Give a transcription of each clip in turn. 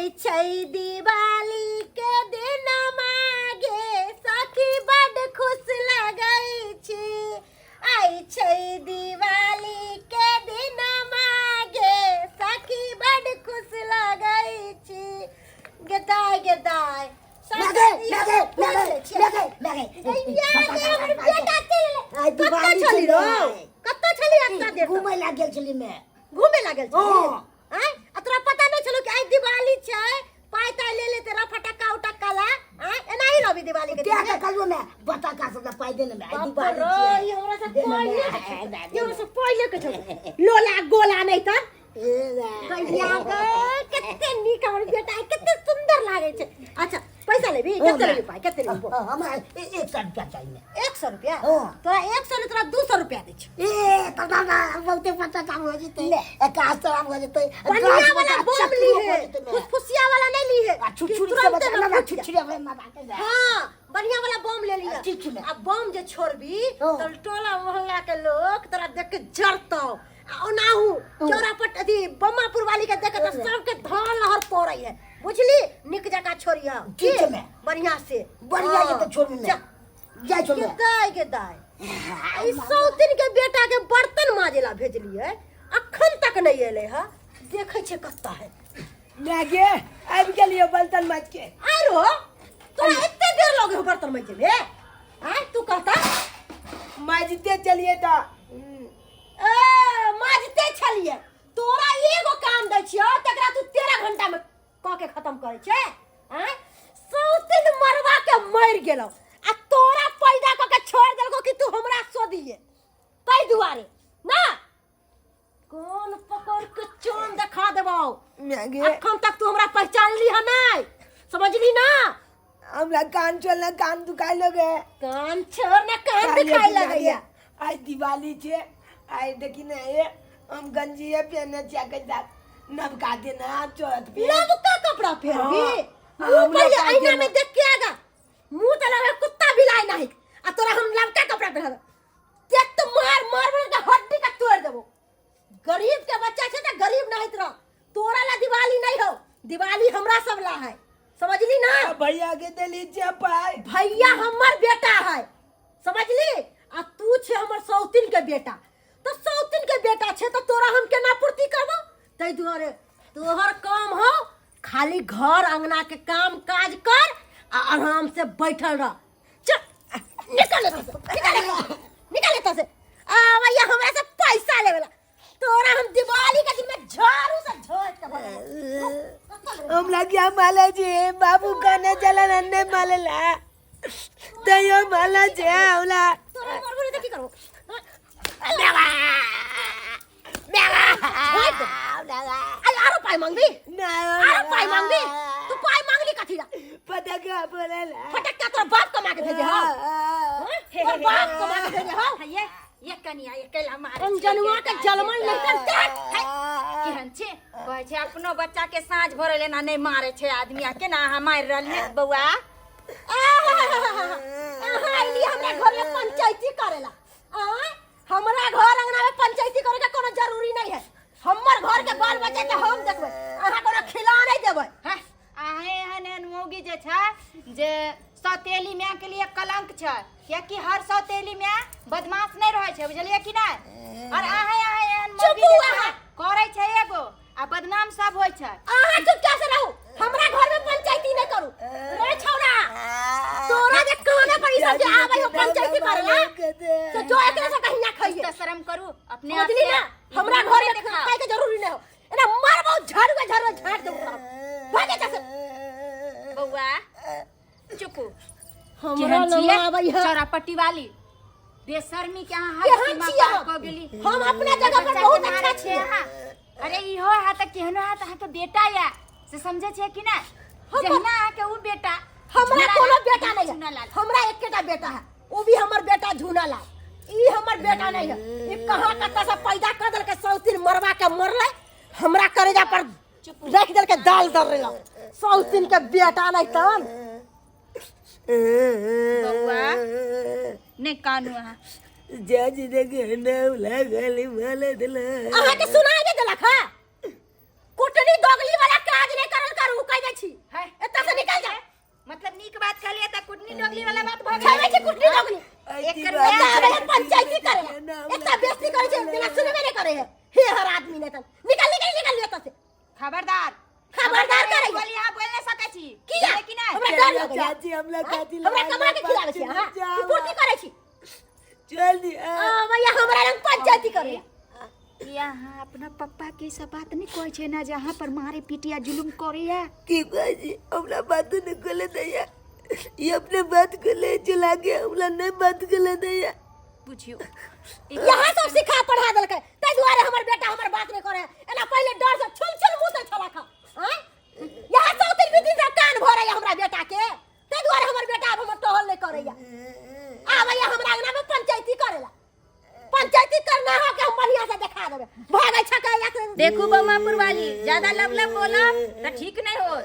आइ छै दिवाली के दिन मागे सखी बड खुश लगै छी। आइ छै दिवाली के दिन मागे सखी बड खुश लगै छी। गेदाय गेदाय लगे लगे लगे लगे लगे। आइ दिवाली छली छलै। रौ, कतऽ छली एतना देर तक? घूमै ला गेल छली मैं। घूमे लागल छली? हँ। आँय, आ तोरा पता नहि छलो कि आइ दिवाली छै? पाइ ताइ ले लेते रह फटक्का उटक्का ला। आँय, एनाही रहबी दिवाली के क्या दिन के में? कहलू मैं बताका सब ला पाइ देने में आइ बाप दिवाली रे, छियै। ई हमरा से देने में, पहिले के आइ, छौ। आइ, ई हमरा से पहिले के छौ। लोला गोला नहि तऽ कहिया गे, कते नीक हमर बेटा है, कते सुंदर लागे छै। अच्छा पैसा लेबी? कते लेबी पाइ, कते लेबी बोल? हाँ, हमरा 100 रुपया चाहिए। 100 रुपया? हाँ। तोरा 100 नहि, तोरा 200 रुपया दै छियौ। ए तब ना बहुते पता हो जेतै, एकाश तराम हो जेतै। बढ़िया गाछ वाला बचा बम चक्रियो ली हो है, जेतै मैं। फुसफुसिया वाला नहीं ली है। आ कि छुछुरी से तुरंते बचा में ना फूट जाए। छुछुरी में मारा के जाए। हाँ, बढ़िया वाला बम ले लिया। ठीक छै। आ बम जे छोड़बी हाँ। तो टोला मोहल्ला के लोग तोरा देख के जरतौ। आ ओनाहू चौरा पर अथी बम्मापुर वाली के देख के तो सबके धान लहर पड़ै है, बुझली? निक जकाँ छोड़िह। ठीक छै मैं। बढ़िया से। बढ़िया हाँ। से तो छोड़बी मैं। जा। जाइ छौ के मैं। दाय के दाय, ई सौतिन के बेटा के बर्तन माजे ला भेजलियै, अखन तक नहीं एलै है। देखै छै कत्ता है। माय गे, आबि गेलियो बर्तन माजि के। आरो तोरा एते देर लगे हो बर्तन माजे में? आय तू कहता माजिते चलिए तऽ। ए माजते छलियै, तोरा एगो काम दै छियौ तकरा तू 13 घंटा में कऽ के खत्म करै छै। आय सौतिन मरवा के मरि गेलौ आ तोरा पैदा कऽ के छोड़ देलकौ कि तू हमरा सोदिए, ताहि दुआरे ना कोन पकड़ के चांद देखा देबौ। माय गे। अखन तक तू हमरा पहचानली है नहीं, समझली ना? हमरा कान छोड़ ना, कान दुखाय लगे। कान छोड़ ना, कान दुखाय लगैया। आइ दिवाली छै, आइ देखी ने ए हम गंजिए पहने छियै के साथ नबका देना चोट पे। नबका कपड़ा पहनबी? हाँ, मुंह हमरा पहिले कान आईना देना। में देख के आगा, मुंह तो लगे कुत्ता बिलाई नहीं आ तोरा हम नबका कपड़ा पहनाबे। देख तो मार मार मार के हड्डी का तोड़ देबो। गरीब के बच्चा छै त गरीब नहीं रह, तोरा ला दिवाली नहीं हो, दिवाली हमरा सब ला है, समझली ना? आ भैया के देली छै पाइ। भैया हमर बेटा है, समझली? आ तू छे हमर सौतिन के बेटा, तो सौतिन के बेटा छे तो तोरा हम केना पूर्ति करबो? ताहि दुआरे तोहर काम हो खाली घर अंगना के काम काज कर आ आराम से बैठल रह। चल निकल एतऽ से, निकल एतऽ से, निकल एतऽ से। आ भैया हमरा से पैसा लेवेला, तोरा हम दिवाली के दिन में झाड़ू से झोंक के भगेबो। हमरा क्या माले छे बाबू कहने चलन अन्ने मालेला तैयो माले छे हमरा। तोरा मरबो नहीं त की करबो? अरे आरो पाइ मांगबी? ना। आरो पाइ मांगबी? तू पाइ मांगली कथी ला? पटका बोलेला। फटक्का तोर बाप कमा के भेजे हौ? तोर बाप कमा के भेजे हौ? ये कनिया ये कैला मारे अंजनुआ के जलमन नहीं तर देख। केहन छै कहै छै अपनो बच्चा के साँझ भरे लेना नहीं मारे छै आदमी, आ केना अहाँ मारि रहलियै बौआ? अहाँ अइली हमरा घर में पंचायती करेला? आँय, हमरा घर अंगना में पंचायती करे के कोनो जरूरी नहीं है। हमर घर के बाल बच्चा के हम देखबै, अहाँ कोनो खिला नहीं देबै। हैं, अहाँ एहन एहन मौगी जे छै जे सौतेली माय के लिए कलंक छै, कियाकि हर सौतेली माय बदमाश नहीं रहै छै, बुझलियै कि नहि? और अहाँ अहाँ एहन मौगी चुप जे छै, अहाँ। करै छै एगो आ बदनाम सब होइ छै। अहाँ चुपचाप से रहू, हमरा घर में पंचायती नहीं करू। रे छौड़ा, तोरा जे कहने पर ई सब जे आबै हो पंचायती करेला तो जो एकरा सब कहिया खाइए। तऽ शर्म करू अपने आप समझली के। ना? हमरा घर में खाए के जरूरी नहीं हो, एना मारबो झाड़ू के झाड़ू झाड़ देबो तोरा। भागे जा से। बौआ चुपू। हमरा केहन लग छियै? आबै है चौरापट्टी वाली बेशर्मी के अहाँ हद केहन सीमा छियै पार हम? कऽ गेली। हम अपना जगह पर बच्चा के बहुत मारै अच्छा छियै छियै। अहाँ। अरे इहो है तऽ केहनो है तऽ अहाँके बेटा या से समझै छियै कि नहि? जहिना अहाँके उ बेटा हमरा झूना कोनो लाल, बेटा नहीं झूना है। लाल। हमरा एकेटा बेटा है, वो भी हमर बेटा झूना लाल। ई हमर बेटा नहीं है। ई कहाँ कतऽ से पैदा कर देलकै, सौतिन मरवा के मरलै, हमरा करेजा पर रख देलकै दाल दर्रेला। सौतिन के बेटा नहीं तन। बौआ नहि कानू अहाँ। जज देखे लगली माले दिला। अहाँ के सुनाई नहीं देलक है? कुटनी दोगली वाला काज नहीं करल करू। बात कहलिए त कुटनी डोगली वाला बात भ छेबै छै कुटनी डोगली। एकर एकटा माय आबै है पंचायती करे एकटा बेइज्जती करे छै जेना सुनबे नहि करे है हे हर आदमी नहि तऽ निकल निकल निकल एतऽ से। खबरदार। खबरदार करे। बोली अहाँ बोल नहीं सकै छी। किया? बुझलियै कि नहि? हमरा डर लगैया। चाची हमरा खातिर हमरा कमा के खिलाबै छी अहाँ की पूर्ति करै छी? चल दिया। आ भैया हमरा रंग पंचायती करे। कि अहाँ अपना पप्पा के ई सब बात नहीं कहै छै ना जे अहाँ पर मारे पीटे आ जुलुम करैया? की कहै छी हमरा बात नहीं कहले दैया, ये अपने बात कहले चला के हमरा नहीं बात कहले दैया। बुझियो यहाँ सब सिखा पढ़ा देलकै ताहि दुआरे हमर बेटा हमर बात नहीं करे। एना पहिले डर से छुल छुल मुंह से छला खा। आँय? यहाँ सब दिन विधि से कान भरैया हमरा बेटा के, ताहि दुआरे हमर बेटा आब हमर टहल नहीं करैया। आबैया हमरा अंगना में पंचायती करेला। पंचायती करना हो के हम बढ़िया से देखा देबे। भागै छकै या से। देखू बमापुर वाली, ज्यादा लब लब बोलब त ठीक नहीं हो।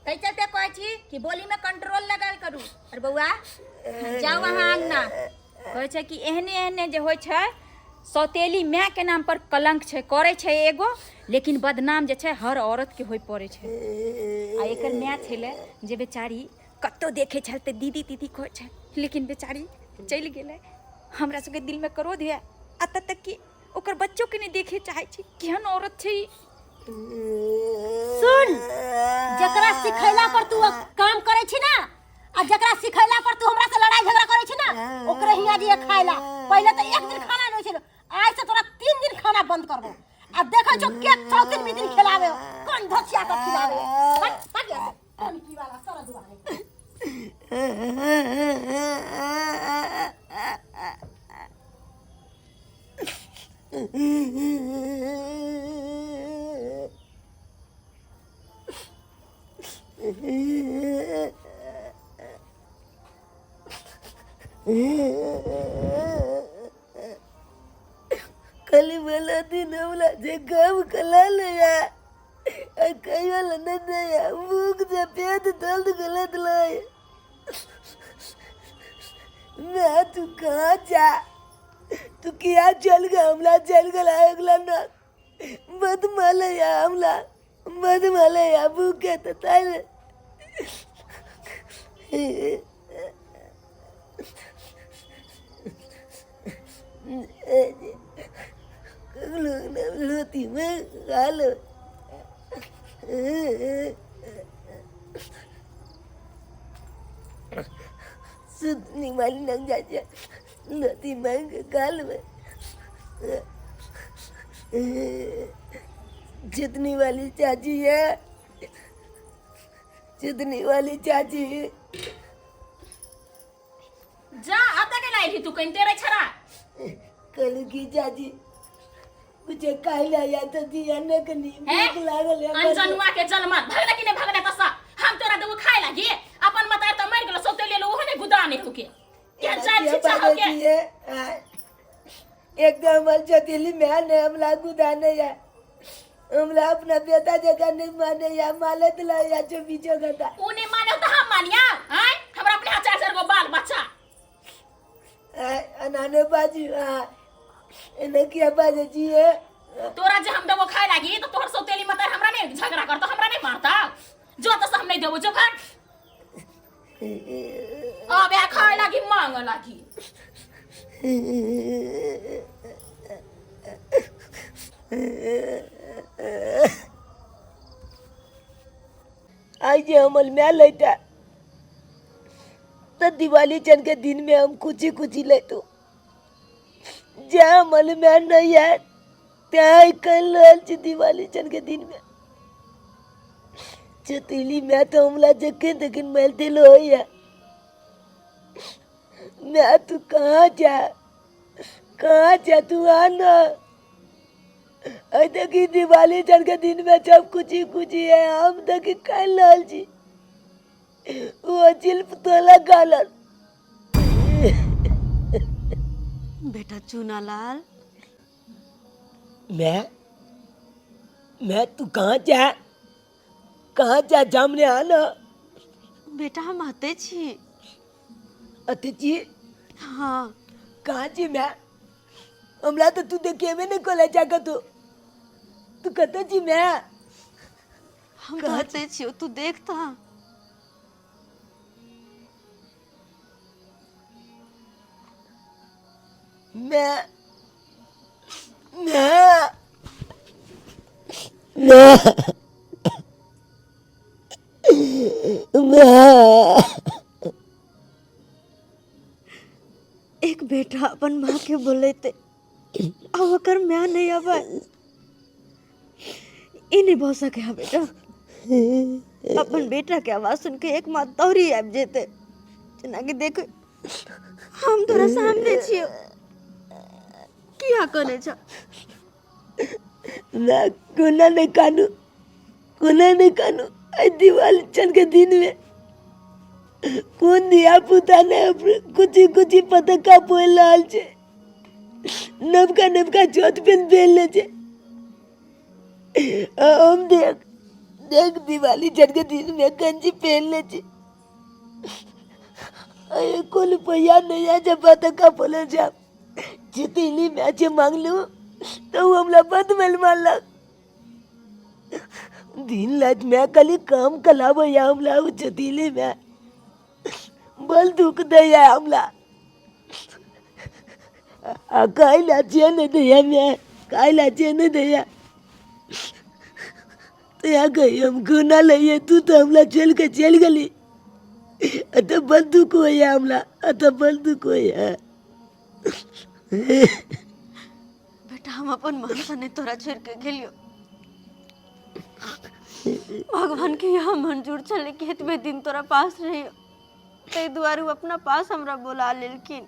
तै चलते कहै छी कि बोली में कंट्रोल लगल करू। और बौआ जाओ अहाँ अंगना। कहै छै कि एहने एहने जे होइ छै सौतेली माय के नाम पर कलंक छै, करै छै एगो, लेकिन बदनाम जे छै हर औरत के होइ पड़ै छै। आ एकर माय छलै जे बेचारी कतौ देखै छल तऽ दीदी दीदी कहै छै, लेकिन बेचारी चलि गेलै। हमरा सबके दिल में क्रोध है एतऽ तक कि ओकर बच्चो के नहीं देखे चाहे छी। केहन औरत छै ई? सुन, जकरा सिखैला पर तू काम करै छी ना आ जकरा सिखैला पर तू हमरा से लड़ाई झगड़ा करै छी ना, ओकरे हियां जे खाइला पहिले तऽ एक दिन खाना नहीं छेलो, आज से तोरा 3 दिन खाना बंद करबो। आ देखै छौ के चौथिन भी दिन खिलावे, कौन धोसिया के खिलावे। हट, हट यहाँ से। कौन की वाला सारा दुआरे। खाली वाला दिन हमरा जे काम कला लिया आ कहियो ला नहीं दिया, भूख से पेट दर्द गलत लाए। मैं तू कहाँ जा, तू किया चल गया हमला चल गया अगला ना मत माले या हमला मत माले या भूख के तो ताले। लोती में खा लो। सुतनी वाली नंग जाचे लोती में खा लो। जितनी वाली चाची है, जितनी वाली चाची। जा अब तक नहीं आई तू कहीं तेरे छरा। कल की चाची कुछ काइला या तो दिया न कनी हैं? भूख लागल है। अनजनुआ के जलमत भगला कि नहीं भगला तसा हम तोरा देबो खाए लागी। अपन मतार त मर गेलो सौते लेलो ओहो ने गुदा नहीं होके के जान छिछा होके। एकदम जतीली मैं ने हमला गुदा नहीं है, हमला अपना बेटा जगह नहीं माने या माले दिला या जो बीचो गदा। ऊ नहीं माने तो हम मानिया हैं, हमरा अपने हाथ चार चार गो बाल बच्चा। अनाने बाजी इन्हें क्या बाजे जी है। तोरा जे हम देबो खाए लागी तो तोहर सौतेली मतार हमरा नहीं झगड़ा करता, हमरा नहीं मारता। जो तो हम नहीं देबो जो भाग अब या खाए लागी मांग लागी। आज जे हमल मैं लेता तो दिवाली चन के दिन में हम कुछ कुछ लेतो। जहाँ हमल मैं नहीं है त्या कल दिवाली चन के दिन में चतीली मैं तो हमला जखन तखन मिलते लो है। मैं तू कहाँ जा, कहाँ जा तू आना। देखी दिवाली चल के दिन में सब कुछ ही कुछ ही है, हम देखी कल लाल जी वो चिल्प तोला गालन। बेटा चूनालाल। मैं तू कहाँ जा, कहाँ जा जामने आना। बेटा हम आते छी। आते छी? हाँ। कहाँ छी मैं? हमला तो तू देखे में नहीं कोला जाकर तू तू कत छी मैं? हम तो आते छी, तू देखता। मैं मैं मैं मैं एक बेटा अपन माँ के बोलेते आ ओकर माय नहीं आवे, ई नहीं भऽ सके है बेटा। अपन बेटा के आवाज सुन के एक माँ दौड़ी आबि जेते, जेनाकि देख हम तोरा सामने छियो, किया कने छ? ना कोना नहीं कानू, कोना नहीं कानू। आई दिवाली चल के दिन में कोन धिया पुता ने कुची कुची पतक्का बोल रहल छे, नवका नवका चोट पेन पहन ले छे। हम देख देख दिवाली चढ़ के दिन में गंजी पहन ले छे। अरे को रुपया नहीं है जब पतक्का बोले जा जितनी मैच मांग लू तो वो हमला बंद मिल मारलक। दिन रात मैं खाली काम कलाबो या हमला चतीली में बल दुख दैया हमला। आ काय लाचे नहीं दैया मैं, काय लाचे नहीं दैया। तो या गई हम गुना लइए, तू तो हमला चल के चल गली। अत बल दुख होया हमला, अत बल दुख होया। बेटा हम अपन मन से नहीं तोरा छोड़ के गेलियो, भगवान के यहाँ मंजूर छले कि एतबे दिन तोरा पास रहियो, ताहि दुआरे उ अपना पास हमरा बोला लेलखिन।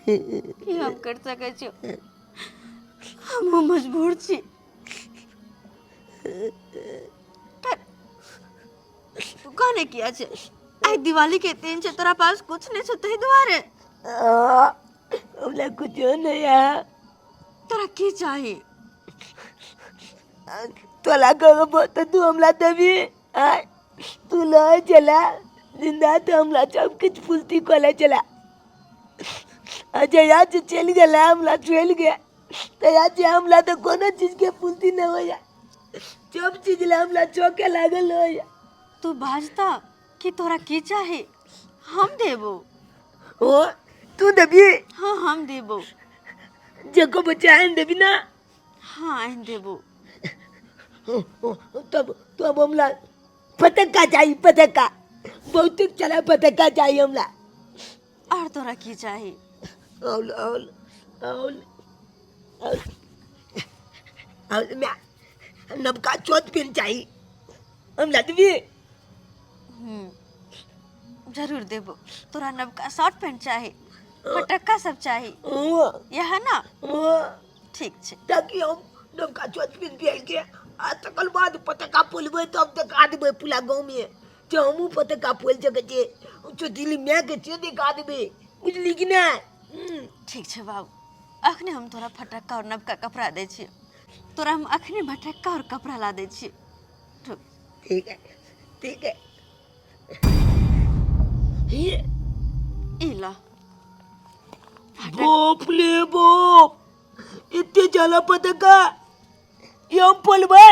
की हम कर सकै छियो, हमहूँ मजबूर छी। तू कहने किया छे आइ दिवाली के दिन छे, तोरा पास कुछ नहीं छे ताहि दुआरे? हमरा कुछो नहीं है। तोरा की चाही? तोला कहबो तो तू हमरा देबी? आय तू लय चला जिंदा तो हमरा सब कुछ पूर्ति कले चला। अच्छा आज चल गया हमरा चल गया तो आज हमरा तो कोनो चीज के पूर्ति नहीं होया, सब चीज ला हमरा चौके लागल होया। तू बाजता कि तोरा की चाही, हम देबो। ओ तू देबी? हाँ हम देबो। जको बच्चा आन देबी ना? हाँ आन देबो। तब तब हमला पतक्का चाहिए, पतक्का बहुत चला पतक्का चाहिए हमला। और तोरा की चाही? औल औल औल औल औल मैं नबका चौथ पेन चाहिए हमला देबी? जरूर देबो। तोरा नबका शर्ट पैंट चाही, पटक्का सब चाही, यह ना? ठीक छे। ताकि हम नबका चौथ पेन पहन के आ तकर बाद पतक्का फोलबै तब देखा देबै पूरा गाँव में जे हमहूँ पतक्का फोलि सकै छियै। चौथिली मायके से देखा देबै, बुझली कि नहि? ठीक छे बाबू, अखने हम तोरा फटक्का और नबका कपड़ा दै छियै, तोरा हम अखने फटक्का और कपड़ा ला दै छियै। ठीक है ठीक है। ई ला। बाप रे बाप, एते जाला पतक्का हम फोलबै?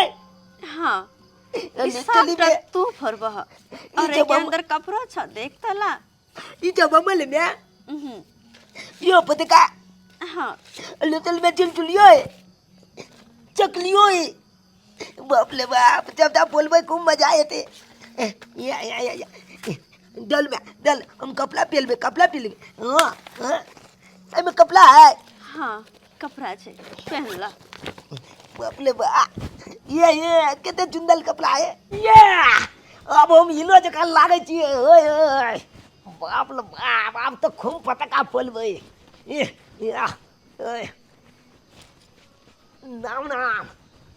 हाँ ई सबटा तू फोड़बह। और एके अंदर कपड़ो छ, देख त ला। ई जब हमल में यो पतक्का? हाँ। लुतल में चुलचुलियो है, चकलियो है। बाप रे बाप, जब तक बोलबै खूब मजा आते। या या या या डल में डल, हम कपड़ा पहनबे, कपड़ा पहनबे। हाँ हाँ एमे कपड़ा है? हाँ कपड़ा छे, पहन ला। बाप रे बाप, ये कते सुंदर कपड़ा है। ये अब हम हिलो जकाँ लागै छियै। ओए ओए बाप रे बाप, आब तऽ खूब पतक्का फोलबै। ये या ओए नाम नाम,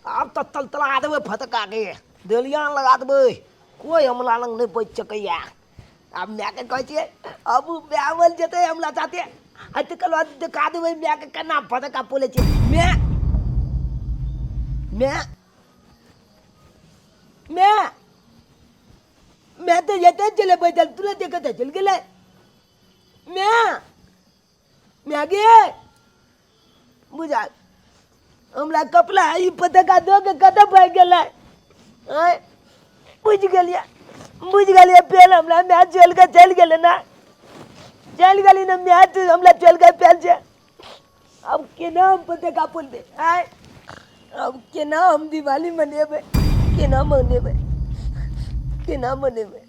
आब तऽ तलतला देबै फटक्का के, देलियान लगा देबै, कोई हमला लग नहीं बचि सकैया। आब मायके कहै छियै अब माय आबल जेतै हमला साथे, आ तकर बाद देखा देबै मायके केना फटक्का फोलै छियै। माय माय माय माय तऽ एतै छलै बैठल, तुरंत कतऽ चलि गेलै? माय माय गे, बुझा हमरा कपड़ा ई पतक्का दऽ के कतऽ भागि गेलै? आँय बुझि गेलियै, बुझि गेलियै, फेर हमरा माय चलि के चलि गेलै ने। चल गेली ने माय तू हमरा चल गए फैल से। अब केना हम पटाखा फोड़बै आय? अब केना हम दिवाली मनेबै? केना मनेबै? केना मनेबै?